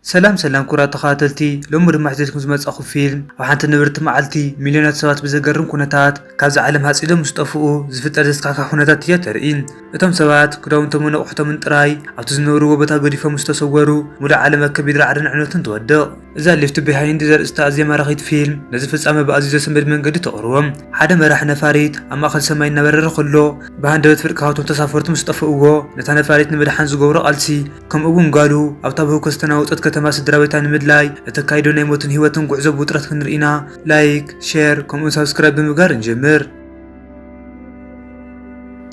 ሰላም ሰላም ክቡራት ተኸታተልቲ፣ ሎሚ ድማ ሒዘልኩም ዝመጻኹ ፊልም ኣብ ሓንቲ ንብርቲ መዓልቲ ሚልዮናት ሰባት ብዘገርም ኩነታት ካብዛ ዓለም ሃጽ ኢሎም ምስ ጠፍኡ ዝፍጠር ዘስካሕክሕ ኩነታት እያ ተርኢ። እቶም ሰባት ክዳውንቶምን ኣቑሑቶምን ጥራይ ኣብቲ ዝነበርዎ ቦታ ገዲፎም ምስ ተሰወሩ፣ ሙሉእ ዓለም ኣብ ከቢድ ራዕድን ዕንወትን ትወድቕ። እዛ ሌፍት ቢሃይንድ ዘርእስታ ኣዝያ ማራኺት ፊልም ነዚ ፍጻመ ብኣዝዩ ዘሰንብድ መንገዲ ተቕርቦ። ሓደ መራሒ ነፋሪት ኣብ ማእከል ሰማይ እናበረረ ከሎ ብሃንደበት ፍርቂ ካብቶም ተሳፈርቱ ምስ ጠፍእዎ ነታ ነፋሪት ንምድሓን ዝገብሮ ቃልሲ ከምኡ እውን ጋሉ ኣብታ ብህውከት ዝተናወጸት ከተማ ስድራ ቤታ ንምድላይ እተካይዶ ናይ ሞትን ህይወትን ጉዕዞ ብውጥረት ክንርኢ ኢና። ላይክ፣ ሼር ከምኡውን ሳብስክራይብ ብምግባር ንጀምር።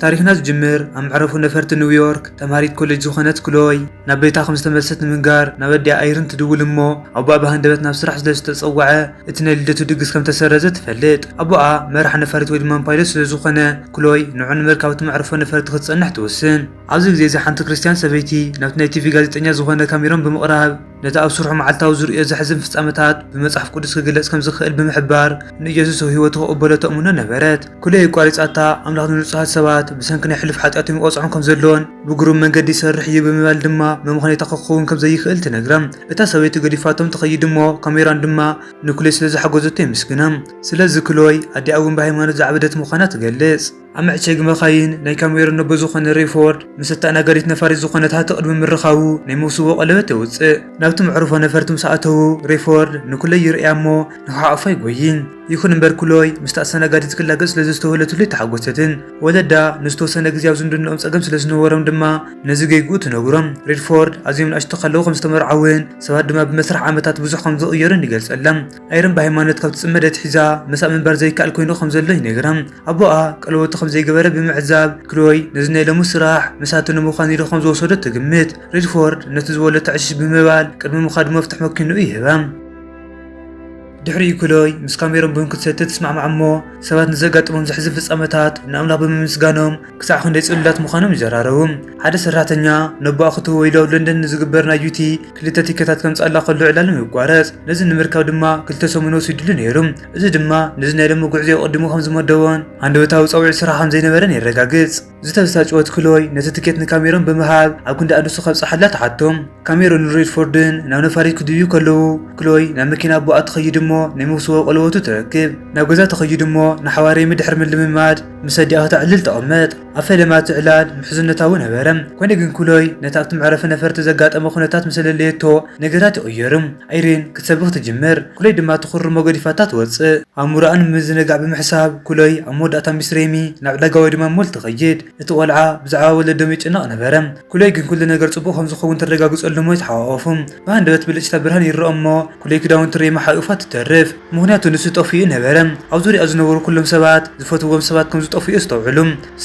ታሪኽና ዝጅምር ኣብ መዕረፎ ነፈርቲ ኒውዮርክ ተምሃሪት ኮሌጅ ዝኾነት ክሎይ ናብ ቤታ ከም ዝተመልሰት ንምንጋር ናብ ኣዲኣ ኣይርን ትድውል እሞ ኣቦኣ ብሃንደበት ናብ ስራሕ ስለ ዝተጸወዐ እቲ ናይ ልደቱ ድግስ ከም ተሰረዘ ትፈልጥ። ኣቦኣ መራሕ ነፋሪት ወይ ድማ ፓይለት ስለ ዝኾነ ክሎይ ንዑ ንምርካብ እቲ መዕረፎ ነፈርቲ ክትጸንሕ ትውስን። ኣብዚ ግዜ እዚ ሓንቲ ክርስትያን ሰበይቲ ናብቲ ናይ ቲቪ ጋዜጠኛ ዝኾነ ካሜሮን ብምቕራብ ነቲ ኣብ ስርሑ መዓልታዊ ዝርእዮ ዘሕዝን ፍጻመታት ብመጽሓፍ ቅዱስ ክግለጽ ከም ዝኽእል ብምሕባር ንኢየሱስ ኣብ ህይወቱ ክቕበሎ ተእምኖ ነበረት። ክሎይ ኣቋሪጻታ ኣምላኽ ንንጹሃት ሰባት ብሰንኪ ናይ ሕሉፍ ሓጢኣቶም ይቐጽዖም ከም ዘሎን ብግሩም መንገዲ ይሰርሕ እዩ ብምባል ድማ መምኸኔታ ክኸውን ከም ዘይኽእል ትነግራ። እታ ሰበይቲ ገዲፋቶም ትኸይድ እሞ ካሜሮን ድማ ንክሎይ ስለ ዝሓገዘቶ የመስግና። ስለዚ ክሎይ ኣዲኣ እውን ብሃይማኖት ዝዓበደት ምዃና ትገልጽ። ኣብ መዐሸጊ መኻይን ናይ ካሜሮን ነቦ ዝኾነ ሬፎርድ ምስ እታ ኣናጋዲት ነፋሪት ዝኾነት ሃቶ ቅድሚ ምርኻቡ ናይ መውስቦ ቀለበት የውጽእ። ናብቲ መዕርፎ ነፈርቲ ምስ ኣተዉ ሬፎርድ ንክሎይ ይርእያ እሞ ንኽሓቑፋ ይጎይን። ይኹን እምበር ክሎይ ምስታ ኣስተናጋዲት ክላገጽ ስለ ዘስተውህለትሉ ኣይተሓጎሰትን። ወለዳ ንዝተወሰነ ግዜ ኣብ ዝምድንኦም ጸገም ስለ ዝነበሮም ድማ ነዚ ጌግኡ ትነግሮም። ሬድፎርድ ኣዝዮም ንኣሽቱ ከለዉ ከም ዝተመርዓውን ሰባት ድማ ብመስርሕ ዓመታት ብዙሕ ከም ዝቕየሩን ይገልጸላ። ኣይርን ብሃይማኖት ካብ ትጽመድ ኣትሒዛ ምሳእ ምንባር ዘይከኣል ኮይኑ ከም ዘሎ ይነግራ። ኣቦኣ ቀለበቱ ከም ዘይገበረ ብምዕዛብ ክሎይ ነዚ ናይ ሎሚ ስራሕ ምሳቱ ንምዃን ኢሉ ከም ዝወሰዶ ትግምት። ሬድፎርድ ነቲ ዝወለቶ ዕሽሽ ብምባል ቅድሚ ምኻዱ መፍትሕ መኪንኡ ይህባ። ድሕሪኡ ክሎይ ምስ ካሜሮን ቡን ክትሰቲ ትስማዕማዕ እሞ ሰባት ንዘጋጥሞም ዘሕዝን ፍጻመታት ንኣምላኽ ብምምስጋኖም ክሳዕ ክንደይ ጽሉላት ምዃኖም ይዘራረቡ። ሓደ ሰራሕተኛ ነቦኣ ክትህቦ ኢሉ ኣብ ለንደን ንዝግበር ናይ ዩቲ ክልተ ቲኬታት ከምጽኣላ ከሎ ዕላሎም ይቋረጽ። ነዚ ንምርካብ ድማ ክልተ ሰሙን ወሲድሉ ነይሩ። እዚ ድማ ነዚ ናይ ሎሚ ጉዕዞ ኣቐዲሙ ከም ዝመደቦን ሃንደበታዊ ጻውዒት ስራሕ ከም ዘይነበረን የረጋግጽ። ዝተበሳጨወት ክሎይ ነቲ ትኬት ንካሜሮን ብምሃብ ኣብ ክንዲ ኣንሱ ከብጽሓላ ትሓቶ። ካሜሮንን ሬድፎርድን ናብ ነፋሪት ክድዩ ከለዉ ክሎይ ናብ መኪና ኣቦኣ ትኸይድ እሞ ናይ መውስቦ ቀለበቱ ትረክብ። ናብ ገዛ ትኸይድ እሞ ንሓዋርያ ምድሕር ምልምማድ ምስ ኣዲኣ ክተዕልል ትቕመጥ። ኣብ ፈለማ እቲ ዕላል ምሕዝነታዊ ነበረ። ኮይኑ ግን ክሎይ ነቲ ኣብቲ መዕረፊ ነፈርቲ ዘጋጠመ ኩነታት ምስ ኣለለየቶ ነገራት ይቕየሩ። ኣይሪን ክትሰብኽ ትጅምር። ክሎይ ድማ ትኹርሞ ገዲፋታ ትወጽእ። ኣእምሮኣ ንምዝንጋዕ ብምሕሳብ ክሎይ ኣብ መወዳእታ ምስ ሬሚ ናብ ዕዳጋ ወይ ድማ ሞል ትኸይድ። እቲ ቆልዓ ብዛዕባ ወለዶም ይጭነቕ ነበረ። ክሎይ ግን ኩሉ ነገር ጽቡቕ ከም ዝኸውን ተረጋግጸሉ እሞ ይተሓቋቖፉ። ብሃንደበት ብልጭታ ብርሃን ይረአ እሞ ክሎይ ክዳውንቲ ሬሚ ሓቂፋ ትተርፍ። ምኽንያቱ ንሱ ጠፊኡ ነበረ። ኣብ ዙርያኣ ዝነበሩ ኩሎም ሰባት ዝፈትዎም ሰባት ከም ዝጠፍኡ የስተውዕሉ።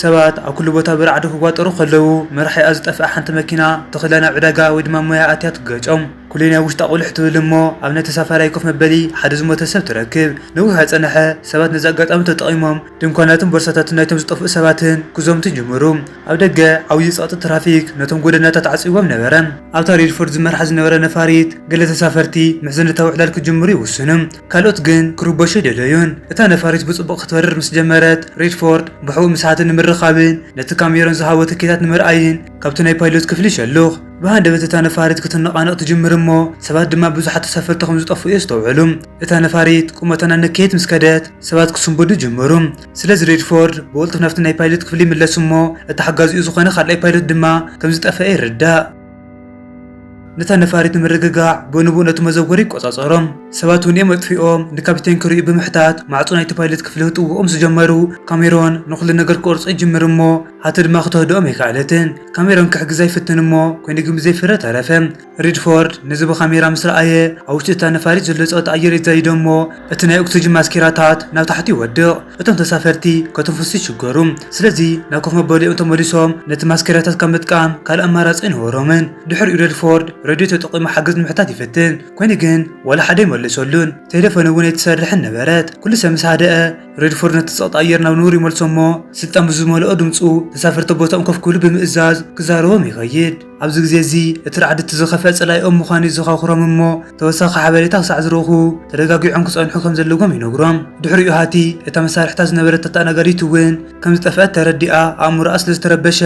ሰባት ኣብ ኩሉ ቦታ ብራዕዲ ክቋጠሩ ከለዉ መራሒኣ ዝጠፍኣ ሓንቲ መኪና ተኺላ ናብ ዕዳጋ ወይ ድማ ሞያ ኣትያ ትገጮም። ኩሎይ ናይ ውሽጣ ቁልሕ ትብል እሞ ኣብ ናይ ተሳፋራይ ኮፍ መበሊ ሓደ ዝሞተ ሰብ ትረክብ። ነዊሕ ኣይጸነሐ ሰባት ነዚ ኣጋጣሚ ተጠቒሞም ድንኳናትን ቦርሳታትን ናይቶም ዝጠፍኡ ሰባትን ክዘምቱ ጀመሩ። ኣብ ደገ ዓብዪ ጸቕጢ ትራፊክ ነቶም ጎደናታት ዓጺዎም ነበረ። ኣብታ ሬድፎርድ ዝመርሓ ዝነበረ ነፋሪት ገለ ተሳፈርቲ ምሕዝነታዊ ዕላል ክጅምሩ ይውስኑ። ካልኦት ግን ክርበሹ ኣይደለዩን። እታ ነፋሪት ብጽቡቕ ክትበርር ምስ ጀመረት ሬድፎርድ ብሕቡእ ምስ ሓተ ንምርኻብን ነቲ ካሜሮን ዝሃቦ ትኬታት ንምርኣይን ካብቲ ናይ ፓይሎት ክፍሊ ይሸልኽ። ብሃንደበት እታ ነፋሪት ክትነቓነቕ ትጅምር እሞ ሰባት ድማ ብዙሓት ተሳፈርቲ ከም ዝጠፍኡ የስተውዕሉ። እታ ነፋሪት ቁመታ እናነከየት ምስ ከደት ሰባት ክስንበዱ ጀመሩ። ስለዚ ሬድፎርድ ብቕልጡፍ ናብቲ ናይ ፓይለት ክፍሊ ይምለስ እሞ እቲ ሓጋዚኡ ዝኾነ ካልኣይ ፓይለት ድማ ከም ዝጠፍአ ይርዳእ። ነታ ነፋሪት ንምርግጋዕ ብንቡእ ነቲ መዘወሪ ይቆጻጸሮም። ሰባት እውን እዮም ኣጥፊኦም ንካፒቴን ክርእዩ ብምሕታት ማዕጾ ናይቲ ፓይለት ክፍሊ ክጥውቑ ምስ ጀመሩ ካሜሮን ንኹሉ ነገር ክቆርጾ ይጅምር እሞ ሃቲ ድማ ክተህድኦም ኣይከኣለትን። ካሜሮን ክሕግዛ ይፍትን እሞ ኮይኑ ግን ብዘይ ፍረ ተረፈ። ሪድፎርድ ነዚ ብካሜራ ምስ ረኣየ ኣብ ውሽጢ እታ ነፋሪት ዘሎ ጸቕጢ ኣየር የዛይዶ እሞ እቲ ናይ ኦክስጅን ማስኬራታት ናብ ታሕቲ ይወድቕ። እቶም ተሳፈርቲ ከተንፍሱ ይሽገሩ። ስለዚ ናብ ኮፍ መበሊኦም ተመሊሶም ነቲ ማስኬራታት ካብ ምጥቃም ካልእ ኣማራጺ ኣይነበሮምን። ድሕሪኡ ሬድፎርድ ሬድዮ ተጠቒሙ ሓገዝ ንምሕታት ይፍትን። ኮይኑ ግን ዋላ ሓደ ኣይመለሰሉን። ቴሌፎን እውን ኣይትሰርሕን ነበረት። ኩሉ ሰብ ምስ ሃደአ ሬድፎርድ ነቲ ጸቕጢ ኣየር ናብ ንቡር ይመልሶ እሞ ስልጣን ብዝመልኦ ድምጹ ተሳፈርቲ ቦታኦም ኮፍ ክብሉ ብምእዛዝ ክዛረቦም ይኸይድ። ኣብዚ ግዜ እዚ እቲ ራዕዲ እቲ ዝኸፍአ ጸላኢኦም ምዃኑ ይዘኻኽሮም እሞ ተወሳኺ ሓበሬታ ክሳዕ ዝረኽቡ ተረጋጊዖም ክጸንሑ ከም ዘለዎም ይነግሮም። ድሕሪኡ ሃቲ እታ መሳርሕታ ዝነበረት ኣተኣናጋዲት እውን ከም ዝጠፍአት ተረዲኣ ኣእምሮኣ ስለ ዝተረበሸ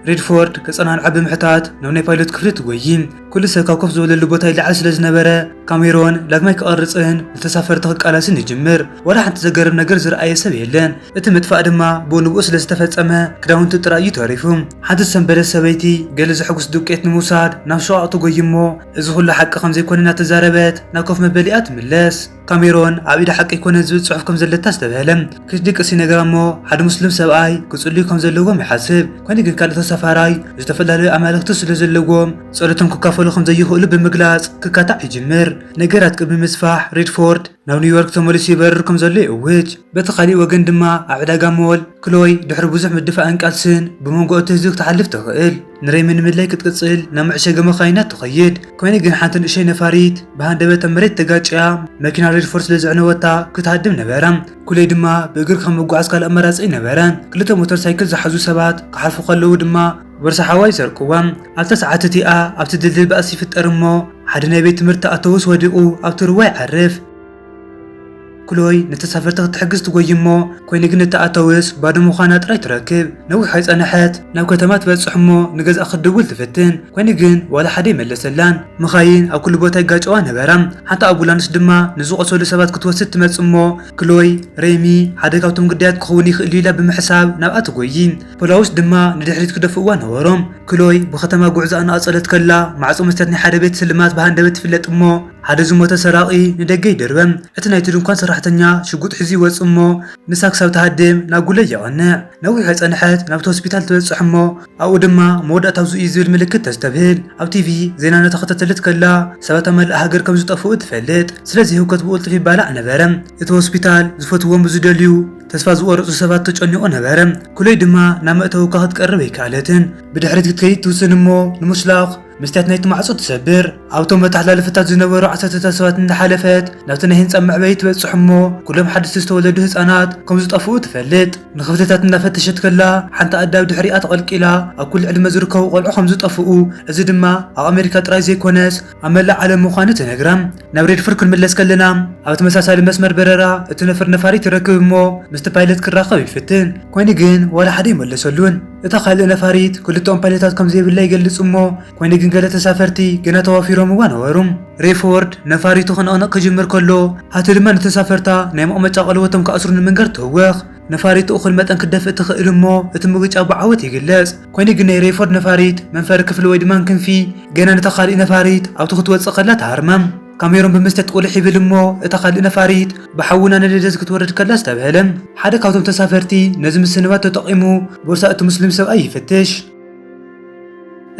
ሬድፎርድ ከጸናንዓ ብምሕታት ናብ ናይ ፓይሎት ክፍሊ ትጎይ። ኩሉ ሰብ ካብ ኮፍ ዝበለሉ ቦታ ይለዓል ስለ ዝነበረ፣ ካሜሮን ዳግማይ ክቐርጽን ንተሳፈርቲ ክቃለስን ይጅምር። ዋላ ሓንቲ ዘገርም ነገር ዝረኣየ ሰብ የለን። እቲ ምጥፋእ ድማ ብኡ ንብኡ ስለ ዝተፈጸመ፣ ክዳውንቱ ጥራይ እዩ ተሪፉ። ሓንቲ ዝሰንበደት ሰበይቲ ገለ ዘሐጉስ ዱቄት ንምውሳድ ናብ ሸቓቕ ትጎይ እሞ፣ እዚ ኩሉ ሓቂ ከም ዘይኮነ እናተዛረበት ናብ ኮፍ መበሊኣ ትምለስ። ካሜሮን ኣብ ኢዳ ሓቂ ኣይኮነን ዝብል ጽሑፍ ከም ዘለታ ኣስተብሀለ። ክትድቅስ ይነግራ እሞ፣ ሓደ ሙስሊም ሰብኣይ ክጽልዩ ከም ዘለዎም ይሓስብ። ኮይኑ ግን ካልእ ተሳፋራይ ዝተፈላለዩ ኣማልኽቲ ስለ ዘለዎም፣ ጸሎቶም ክካፈሉ ከም ዘይኽእሉ ብምግላጽ ክካታዕ ይጅምር። ነገራት ቅድሚ ምስፋሕ፣ ሬድፎርድ ናብ ኒውዮርክ ተመሊሱ ይበርር ከም ዘሎ ይእውጅ። በቲ ካሊእ ወገን ድማ ኣብ ዕዳጋ ሞል፣ ክሎይ ድሕሪ ብዙሕ ምድፋእን ቃልስን ብመንጎ እቲ ህዝቢ ክትሓልፍ ትኽእል። ንሬሚ ንምድላይ ክትቅጽል ናብ መዕሸጊ መኻይና ትኸይድ። ኮይኑ ግን ሓንቲ ንእሽተይ ነፋሪት ብሃንደበት ኣብ መሬት ተጋጭያ፣ መኪና ሬድፎርድ ስለ ዘዕነወታ ክትሃድም ነበራ። ክሎይ ድማ ብእግሪ ከም ምጉዓዝ ካልእ ኣማራጺ ኣይነበራን። ክልተ ሞተር ሳይክል ዝሓዙ ሰባት ክሓልፉ ከለዉ ድማ ቦርሳ ሓዋ ይሰርቅዋ። ኣብታ ሰዓት እቲኣ ኣብቲ ድልድል ባእሲ ይፍጠር እሞ፣ ሓደ ናይ ቤት ትምህርቲ ኣውቶቡስ ወዲቑ ኣብቲ ሩባ ይዓርፍ። ክሎይ ንተሳፈርቲ ክትሕግዝ ትጎይ እሞ፣ ኮይኑ ግን እታ ኣውቶቡስ ባዶ ምዃና ጥራይ ትረክብ። ነዊሕ ኣይጸንሐት ናብ ከተማ ትበጽሕ እሞ ንገዝኣ ክትድውል ትፍትን። ኮይኑ ግን ዋላ ሓደ ኣይመለሰላን። መኻይን ኣብ ኩሉ ቦታ ይጋጨዋ ነበራ። ሓንቲ ኣምቡላንስ ድማ ንዝቖሰሉ ሰባት ክትወስድ ትመጽእ እሞ፣ ክሎይ፣ ሬሚ ሓደ ካብቶም ግዳያት ክኸውን ይኽእል እዩ ኢላ ብምሕሳብ ናብኣ ትጎይ። ፖላውስ ድማ ንድሕሪት ክደፍእዋ ነበሮም። ክሎይ ብከተማ ጉዕዞኣ እናቐጸለት ከላ፣ ማዕጾ መስትያት ናይ ሓደ ቤት ስልማት ብሃንደበት ትፍለጥ እሞ፣ ሓደ ዝሞተ ሰራቒ ንደገ ይድርበ። እቲ ናይቲ ድንኳን ሰራሕተኛ ሽጉጥ ሒዙ ይወጽእ እሞ፣ ንሳ ክሳብ ትሃድም ናብ ጉለይ የቐንዕ። ነዊሕ ኣይጸንሐት ናብቲ ሆስፒታል ትበጽሕ እሞ፣ ኣብኡ ድማ መወዳእታኡ እዚ እዩ ዝብል ምልክት ተስተብህል። ኣብ ቲቪ ዜና እናተኸታተለት ከላ፣ ሰባት ኣብ መላእ ሃገር ከም ዝጠፍኡ ትፈልጥ። ስለዚ ህውከት ብቕልጡፍ ይባላዕ ነበረ። እቲ ሆስፒታል ዝፈትዎም ብዝደልዩ ተስፋ ዝቖረጹ ሰባት ተጨኒቑ ነበረ። ክሎይ ድማ ናብ መእተዊ እኳ ክትቀርብ ኣይከኣለትን። ብድሕሪት ክትከይድ ትውስን እሞ፣ ንምሽላኽ መስትያት ናይቲ ማዕጾ ትሰብር። ኣብቶም መተሓላለፍታት ዝነበሩ ዓሰርተታት ሰባት እንዳሓለፈት ናብቲ ናይ ህንጻ መዕበዪ ትበጽሕ እሞ፣ ኩሎም ሓደስቲ ዝተወለዱ ህጻናት ከም ዝጠፍኡ ትፈልጥ። ንኽፍልታት እናፈተሸት ከላ፣ ሓንቲ ኣደ ኣብ ድሕሪኣ ተቐልቂላ፣ ኣብ ኩሉ ዕድመ ዝርከቡ ቆልዑ ከም ዝጠፍኡ፣ እዚ ድማ ኣብ ኣሜሪካ ጥራይ ዘይኮነስ ኣብ መላእ ዓለም ምዃኑ ትነግራ። ናብ ሬድፎርድ ክንምለስ ከለና፣ ኣብ ተመሳሳሊ መስመር በረራ እቲ ነፈር ነፋሪት ይረክብ እሞ ምስቲ ፓይለት ክራኸብ ይፍትን። ኮይኑ ግን ዋላ ሓደ ይመለሰሉን። እታ ካልእ ነፋሪት ክልተኦም ፓይለታት ከም ዘይብላ ይገልጽ እሞ፣ ኮይኑ ግን ገለ ተሳፈርቲ ገና ተዋፊሮምዋ ነበሩ። ሬፎርድ ነፋሪቱ ክነቕንቕ ክጅምር ከሎ፣ ሃቲ ድማ ንተሳፈርታ ናይ መቐመጫ ቀለበቶም ክኣስሩ ንምንጋር ትህወኽ። ነፋሪት እኹል መጠን ክትደፍእ ትኽእል እሞ፣ እቲ ምግጫ ብዓወት ይግለጽ። ኮይኑ ግን ናይ ሬፎርድ ነፋሪት መንፈሪ ክፍሊ ወይ ድማ ክንፊ ገና ነታ ካልእ ነፋሪት ኣብቲ ክትወጽእ ከላ ትሃርማ። ካሜሮን ብምስተት ቁልሕ ይብል እሞ፣ እታ ካልእ ነፋሪት ብሓዊ እናነደደት ክትወርድ ከላ ዝተብህለ። ሓደ ካብቶም ተሳፈርቲ ነዚ ምስንባት ተጠቒሙ ቦርሳ እቲ ሙስሊም ሰብኣይ ይፍትሽ።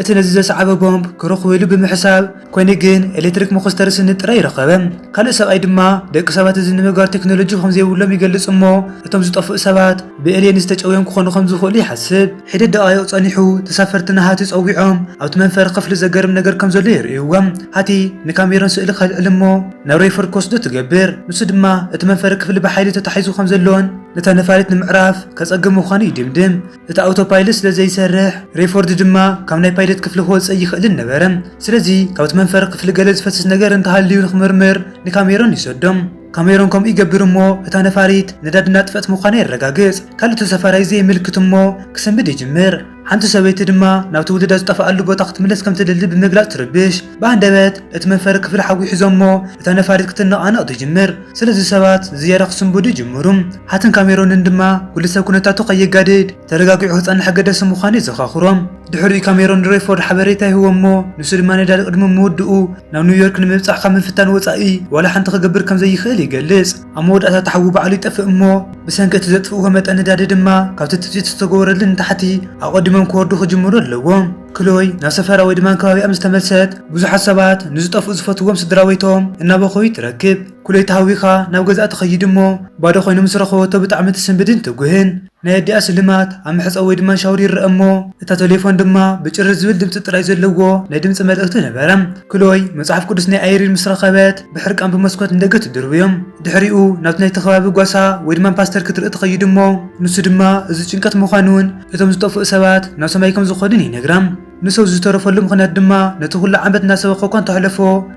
እቲ ነዚ ዘስዓበ ቦምብ ክረኽቦ ኢሉ ብምሕሳብ፣ ኮይኑ ግን ኤሌክትሪክ መኾስተሪ ስኒ ጥራይ ረኸበ። ካልእ ሰብኣይ ድማ ደቂ ሰባት እዚ ንምግባር ቴክኖሎጂ ከም ዘይብሎም ይገልጽ እሞ፣ እቶም ዝጠፍኡ ሰባት ብኤልየን ዝተጨውዮም ክኾኑ ከም ዝኽእሉ ይሓስብ። ሒደት ደቓይቕ ጸኒሑ፣ ተሳፈርቲ ንሃቲ ጸዊዖም ኣብቲ መንፈሪ ክፍሊ ዘገርም ነገር ከም ዘሎ የርእይዎም። ሃቲ ንካሜሮን ስእሊ ከልዕል እሞ፣ ናብ ሬፎርድ ክወስዶ ትገብር። ንሱ ድማ እቲ መንፈሪ ክፍሊ ብሓይሊ ተታሒዙ ከም ዘሎን ነታ ነፋሪት ንምዕራፍ ከጸግም ምዃኑ ይድምድም። እቲ ኣውቶፓይለት ስለ ዘይሰርሕ፣ ሬፎርድ ድማ ካብ ናይ ፓይለት ክፍሊ ክወጽእ ኣይኽእልን ነበረ። ስለዚ፣ ካብቲ መንፈሪ ክፍሊ ገለ ዝፈስስ ነገር እንተሃልዩ ንክምርምር ንካሜሮን ይሰዶም። ካሜሮን ከምኡ ይገብር እሞ፣ እታ ነፋሪት ነዳዲ እናጥፍአት ምዃና የረጋግጽ። ካልእ ተሳፋራይ ዘየምልክት እሞ፣ ክስንብድ ይጅምር። ሓንቲ ሰበይቲ ድማ ናብቲ ውሉዳ ዝጠፍኣሉ ቦታ ክትምለስ ከም ትደሊ ብምግላጽ ትርብሽ። ብኣንደበት፣ እቲ መንፈሪ ክፍሊ ሓዊ ሒዞ እሞ፣ እታ ነፋሪት ክትነቓነቕ ትጅምር። ስለዚ ሰባት ዝያዳ ክስንብዱ ይጅምሩ። ሃትን ካሜሮንን ድማ ኩሉ ሰብ ኩነታቱ ከየጋድድ ተረጋጊዑ ክጸንሕ ኣገዳሲ ምዃኑ የዘኻኽሮም። ድሕሪኡ ካሜሮን ንሬፎርድ ሓበሬታ ይህቦ እሞ፣ ንሱ ድማ ነዳዲ ቅድሚ ምውድኡ ናብ ኒውዮርክ ንምብጻሕ ካብ ምፍታን ወጻኢ ዋላ ሓንቲ ክገብር ከም ዘይኽእል ይገልጽ። ኣብ መወዳእታ እቲ ሓዊ ባዕሉ ይጠፍእ እሞ፣ ብሰንኪ እቲ ዘጥፍእዎ መጠን ነዳዲ ድማ ካብቲ ትጽቢት ዝተገበረሉ ንታሕቲ ኣቐዲሞም ክወርዱ ክጅምሩ ኣለዎም። ክሎይ ናብ ሰፈራ ወይ ድማ ከባቢኣ ምስ ተመልሰት፣ ብዙሓት ሰባት ንዝጠፍኡ ዝፈትዎም ስድራ ቤቶም እናበኸዩ ትረክብ። ክሎይ ተሃዊኻ ናብ ገዝኣ ትኸይድ እሞ፣ ባዶ ኮይኑ ምስ ረኸበቶ ብጣዕሚ ትስንብድን ትጉህን። ናይ ኣዲኣ ስልማት ኣብ መሕጸቢ ወይ ድማ ሻወር ይረአ እሞ፣ እታ ቴሌፎን ድማ ብጭርር ዝብል ድምጺ ጥራይ ዘለዎ ናይ ድምጺ መልእኽቲ ነበረ። ክሎይ መጽሓፍ ቅዱስ ናይ ኣይሪን ምስ ረኸበት፣ ብሕርቃን ብመስኮት ንደገ ትድርብዮም። ድሕሪኡ ናብቲ ናይቲ ከባቢ ጓሳ ወይ ድማ ፓስተር ክትርኢ ትኸይድ እሞ፣ ንሱ ድማ እዚ ጭንቀት ምዃኑን እቶም ዝጠፍኡ ሰባት ናብ ሰማይ ከም ዝኾኑን ይነግራ። ንሰብ ዝተረፈሉ ምኽንያት ድማ ነቲ ኩሉ ዓመት እናሰበኸ እኳ እንተሕለፎ፣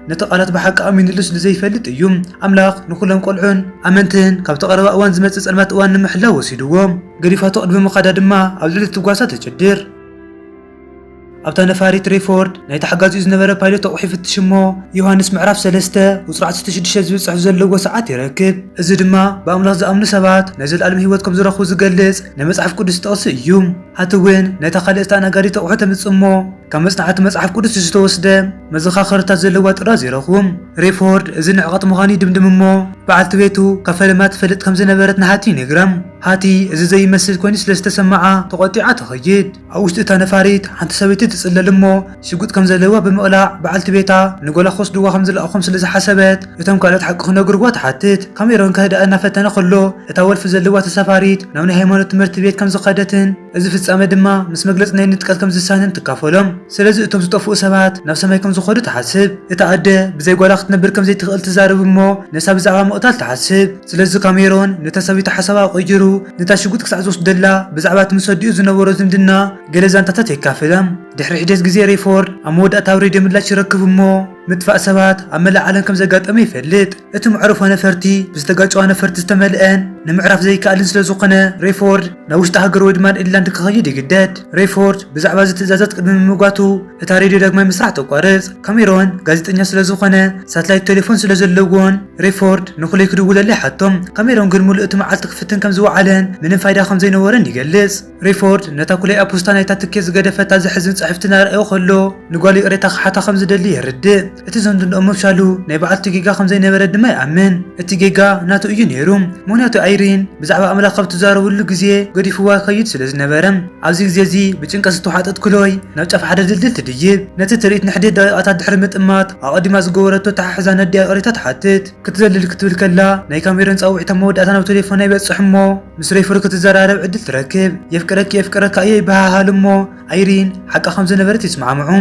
ነቲ ቃላት ብሓቂ ኣሚኑሉ ስለ ዘይፈልጥ እዩ። ኣምላኽ ንኹሎም ቆልዑን ኣመንትን ካብቲ ቀረባ እዋን ዝመጽእ ጸልማት እዋን ንምሕላው ወሲድዎ። ገዲፋቶ ቅድሚ ምኻዳ ድማ ኣብ ልዕሊ እቲ ጓሳ ትጭድር። ኣብታ ነፋሪት ሬፎርድ ናይ ተሓጋዚኡ ዝነበረ ፓይሎት ኣቑሑ ይፍትሽ እሞ፣ ዮሃንስ ምዕራፍ ሰለስተ ቁጽሪ ዓሰርተ ሽዱሽተ ዝብል ጽሑፍ ዘለዎ ሰዓት ይረክብ። እዚ ድማ ብኣምላኽ ዝኣምኑ ሰባት ናይ ዘለኣለም ህይወት ከም ዝረኽቡ ዝገልጽ ናይ መጽሓፍ ቅዱስ ጥቕሲ እዩ። ሃቲ እውን ነታ ካልእ ዝተኣናጋዲት ኣቑሑ ተምጽእ እሞ፣ ካብ መጽናዕቲ መጽሓፍ ቅዱስ ዝተወስደ መዘኻኸርታት ዘለዋ ጥራዝ ይረኽቡ። ሬፎርድ እዚ ንዕቐት ምዃኑ ይድምድም እሞ፣ በዓልቲ ቤቱ ካብ ፈለማ ትፈልጥ ከም ዝነበረት ንሃቲ ይነግራ። ሃቲ እዚ ዘይመስል ኮይኑ ስለ ዝተሰምዓ ተቖጢዓ ትኸይድ። ኣብ ውሽጢ እታ ነፋሪት ሓንቲ ሰበይቲ ትጽለል እሞ፣ ሽጉጥ ከም ዘለዋ ብምቕላዕ በዓልቲ ቤታ ንጓላ ክወስድዋ ከም ዝለኣኾም ስለ ዝሓሰበት፣ እቶም ካልኦት ሓቂ ክነግርዋ ትሓትት። ካሜሮን ከህድኣ እናፈተነ ከሎ፣ እታ ወልፊ ዘለዋ ተሳፋሪት ናብ ናይ ሃይማኖት ትምህርቲ ቤት ከም ዝኸደትን፣ እዚ ፍጻመ ድማ ምስ መግለጺ ናይ ንጥቀት ከም ዝሳነን ትካፈሎም። ስለዚ እቶም ዝጠፍኡ ሰባት ናብ ሰማይ ከም ዝኸዱ ትሓስብ። እታ ኣደ ብዘይ ጓላ ክትነብር ከም ዘይትኽእል ትዛረብ እሞ፣ ነሳ ብዛዕባ ምቕታል ትሓስብ። ስለዚ ካሜሮን ነታ ሰበይቲ ሓሳባ ቀይሩ፣ ነታ ሽጉጥ ክሳዕ ዝወስደላ ብዛዕባ እቲ ምስ ኣዲኡ ዝነበሮ ዝምድና ገለ ዛንታታት የካፍላ። ድሕሪ ሒደት ግዜ ሬፎርድ ኣብ መወዳእታ ኣብ ሬድዮ ምላሽ ይረክብ እሞ፣ ምጥፋእ ሰባት ኣብ መላእ ዓለም ከም ዘጋጠመ ይፈልጥ። እቲ መዕርፎ ነፈርቲ ብዝተጋጨዋ ነፈርቲ ዝተመልአን ንምዕራፍ ዘይከኣልን ስለ ዝኾነ፣ ሬፎርድ ናብ ውሽጢ ሃገር ወይ ድማ ንኢርላንድ ክኸይድ ይግደድ። ሬፎርድ ብዛዕባ እዚ ትእዛዛት ቅድሚ ምምጓቱ፣ እታ ሬድዮ ዳግማይ ምስራሕ ተቋርጽ። ካሜሮን ጋዜጠኛ ስለ ዝኾነ፣ ሳትላይት ቴሌፎን ስለ ዘለዎን፣ ሬፎርድ ንኩለይ ክድውለሉ ይሓቶም። ካሜሮን ግን ምሉእ እቲ መዓልቲ ክፍትን ከም ዝወዓለን ምንም ፋይዳ ከም ዘይነበሮን ይገልጽ። ሬፎርድ ነታ ኩለይ ኣብ ፖስታ ናይታ ትኬት ዝገደፈታ ዘሕዝን ጽሕፍቲ እናረኣዮ ከሎ፣ ንጓሉ ይቕሬታ ክሓታ ከም ዝደሊ የርድእ። እቲ ዝምድንኦም ምፍሻሉ ናይ በዓልቱ ጌጋ ከም ዘይነበረ ድማ ይኣምን። እቲ ጌጋ ናቱ እዩ ነይሩ። ምኽንያቱ ኣይሪን ብዛዕባ ኣምላኽ ኣብ ትዛረበሉ ግዜ ገዲፍዋ ይኸይድ ስለ ዝነበረ፣ ኣብዚ ግዜ እዚ ብጭንቀት ዝተውሓጠት ክሎይ ናብ ጫፍ ሓደ ድልድል ትድይብ። ነቲ ትርኢት ንሕደት ደቂቓታት ድሕሪ ምጥማት፣ ኣቐዲማ ዝገበረቶ ኣተሓሕዛ ነዲኣ ይቕሬታ ትሓትት። ክትዘልል ክትብል ከላ፣ ናይ ካሜሮን ጻውዒት ኣብ መወዳእታ ናብ ቴሌፎና ይበጽሕ እሞ፣ ምስ ሬፎርድ ክትዘራረብ ዕድል ትረክብ። "የፍቅረኪ፣ የፍቅረካ እየ" ይበሃሃሉ እሞ፣ ኣይሪን ሓቃ ከም ዝነበረት ይስማዕምዑ።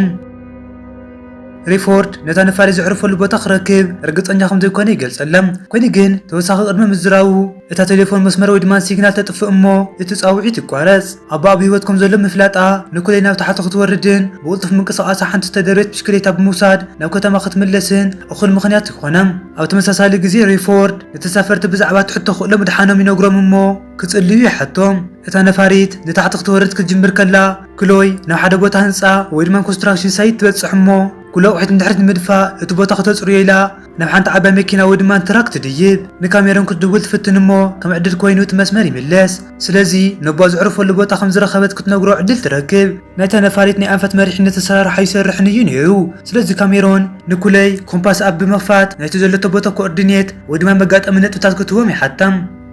ሬፎርድ ነታ ነፋሪት ዘዕርፈሉ ቦታ ክረክብ ርግጸኛ ከም ዘይኮነ ይገልጸላ። ኮይኑ ግን፣ ተወሳኺ ቅድሚ ምዝራቡ፣ እታ ቴሌፎን መስመር ወይ ድማ ሲግናል ተጥፍእ እሞ፣ እቲ ጻውዒት ይቋረጽ። ኣቦኣ ኣብ ህይወት ከም ዘሎ ምፍላጣ፣ ንኩለይ ናብ ታሕቲ ክትወርድን ብቕልጡፍ ምንቅስቓሳ ሓንቲ ዝተደርበየት ብሽክሌታ ብምውሳድ ናብ ከተማ ክትምለስን እኹል ምኽንያት ይኾና። ኣብ ተመሳሳሊ ግዜ፣ ሬፎርድ ንተሳፈርቲ ብዛዕባ እቲ ሕቶ ክእሎ ምድሓኖም ይነግሮም እሞ፣ ክጽልዩ ይሓቶም። እታ ነፋሪት ንታሕቲ ክትወርድ ክትጅምር ከላ፣ ክሎይ ናብ ሓደ ቦታ ህንጻ ወይ ድማ ኮንስትራክሽን ሳይት ትበጽሕ እሞ፣ ኩሉ ኣቑሑት ንድሕሪት ንምድፋእ እቲ ቦታ ክተጽርዮ ኢላ ናብ ሓንቲ ዓባይ መኪና ወይ ድማ ትራክ ትድይብ። ንካሜሮን ክትድውል ትፍትን እሞ፣ ከም ዕድል ኮይኑ እቲ መስመር ይምለስ። ስለዚ ነቦኣ ዘዕርፈሉ ቦታ ከም ዝረኸበት ክትነግሮ ዕድል ትረክብ። ናይታ ነፋሪት ናይ ኣንፈት መሪሕነት ኣሰራርሓ ይሰርሕን እዩ ነይሩ። ስለዚ ካሜሮን ንኩለይ ኮምፓስ ኣፕ ብምኽፋት ናይቲ ዘለቶ ቦታ ኮኦርዲኔት ወይ ድማ መጋጠሚ ነጥብታት ክትህቦም ይሓታ።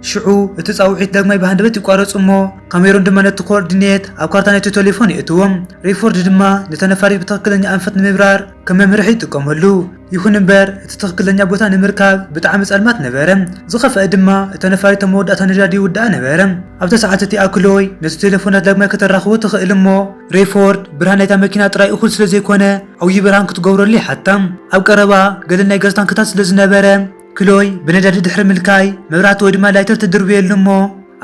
ሽዑ እቲ ጻውዒት ዳግማይ ብሃንደበት ይቋረጽ እሞ፣ ካሜሮን ድማ ነቲ ኮኦርዲኔት ኣብ ካርታ ናይቲ ቴሌፎን የእትዎም። ሬፎርድ ድማ ነታ ነፋሪት ብትኽክለኛ ኣንፈት ንምብራር ከም መምርሒ ይጥቀመሉ። ይኹን እምበር፣ እቲ ትኽክለኛ ቦታ ንምርካብ ብጣዕሚ ጸልማት ነበረ። ዝኸፍአ ድማ፣ እታ ነፋሪት ኣብ መወዳእታ ነዳዲ ይውድኣ ነበረ። ኣብታ ሰዓት እቲኣ ክሎይ ነቲ ቴሌፎናት ዳግማይ ከተራኽቦ ትኽእል እሞ፣ ሬፎርድ ብርሃን ናይታ መኪና ጥራይ እኹል ስለ ዘይኮነ፣ ዓብዪ ብርሃን ክትገብረሉ ይሓታ። ኣብ ቀረባ ገለ ናይ ጋዝ ታንክታት ስለ ዝነበረ፣ ክሎይ ብነዳዲ ድሕሪ ምልካይ መብራህቲ ወይ ድማ ላይተር ትድርብየሉ እሞ፣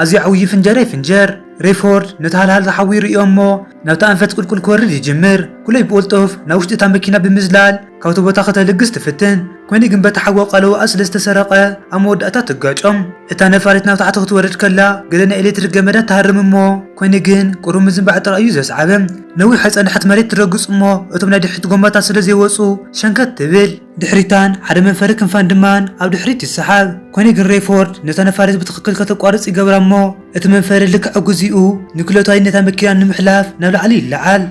ኣዝዩ ዓብዪ ፍንጀር ይፍንጀር። ሬፎርድ ነቲ ሃልሃል ሓዊ ይርእዮ እሞ፣ ናብታ ኣንፈት ቁልቁል ክወርድ ይጅምር። ኩለይ ብቕልጡፍ ናብ ውሽጢ እታ መኪና ብምዝላል ካብቲ ቦታ ከተልግስ ትፍትን። ኮይኑ ግን በቲ ሓዊ ኣቓልቦኣ ስለ ዝተሰረቐ ኣብ መወዳእታ ትጋጮም። እታ ነፋሪት ናብ ታሕቲ ክትወርድ ከላ ገለ ናይ ኤሌክትሪክ ገመዳት ትሃርም እሞ፣ ኮይኑ ግን ቁሩብ ምዝንባዕ ጥራይ እዩ ዘስዓበ። ነዊሕ ኣይጸንሐት መሬት ትረግጽ እሞ፣ እቶም ናይ ድሕሪት ጎማታት ስለ ዘይወጹ ሸንከት ትብል። ድሕሪታን ሓደ መንፈሪ ክንፋን ድማን ኣብ ድሕሪት ይሰሓብ። ኮይኑ ግን ሬፎርድ ነታ ነፋሪት ብትኽክል ከተቋርጽ ይገብራ እሞ፣ እቲ መንፈሪ ልክዕ ኣብ ግዚኡ ንክሎታይ ነታ መኪና ንምሕላፍ ናብ ላዕሊ ይለዓል።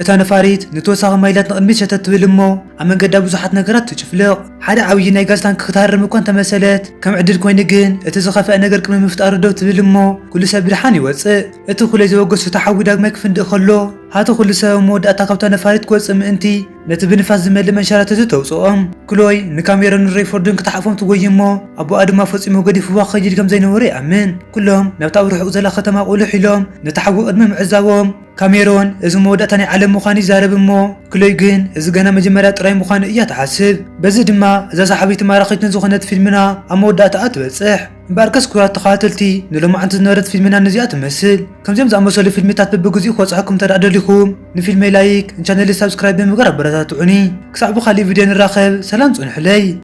እታ ነፋሪት ንተወሳኺ ማይላት ንቕድሚት ሸተት ትብል እሞ፣ ኣብ መንገዳ ብዙሓት ነገራት ትጭፍልቕ። ሓደ ዓብዪ ናይ ጋዝ ታንክ ክትሃርም እኳ እንተመሰለት፣ ከም ዕድል ኮይኑ ግን እቲ ዝኸፍአ ነገር ቅድሚ ምፍጣሩ ደው ትብል እሞ፣ ኩሉ ሰብ ብድሓን ይወጽእ። እቲ ኩለይ ዘበገሶ እቲ ሓዊ ዳግማይ ክፍንድእ ከሎ፣ ሃቲ ኩሉ ሰብ ኣብ መወዳእታ ካብታ ነፋሪት ክወጽእ ምእንቲ፣ ነቲ ብንፋስ ዝመልእ መንሸራተቲ ተውጽኦም። ክሎይ ንካሜሮንን ሬፎርድን ክትሓልፎም ትጎይ እሞ፣ ኣቦኣ ድማ ፈጺሙ ገዲፍዋ ክኸይድ ከም ዘይነበሮ ይኣምን። ኩሎም ናብታ ኣብ ርሑቕ ዘላ ከተማ ቁልሕ ኢሎም፣ ነቲ ሓዊ ቅድሚ ምዕዛቦም፣ ካሜሮን እዚ መወዳእታ ናይ ዓለም ምዃኑ ይዛረብ እሞ፣ ክሎይ ግን እዚ ገና መጀመርያ ጥራይ ምዃኑ እያ ትሓስብ። በዚ ድማ እዛ ሰሓቢትን ማራኺትን ዝኾነት ፊልምና ኣብ መወዳእታኣ ትበጽሕ። እምበኣርከስ ክቡራት ተኸታተልቲ፣ ንሎማዓንቲ ዝነበረት ፊልምና ነዚኣ ትመስል። ከምዚኦም ዝኣመሰሉ ፊልምታት በብግዚኡ ክበጽሐኩም እንተ ደኣ ደሊኹም፣ ንፊልመይ ላይክ፣ ንቻነለይ ሳብስክራይብ ብምግባር ኣበረታትዑኒ። ክሳዕ ብኻልእ ቪድዮ ንራኸብ፣ ሰላም ጽንሑለይ።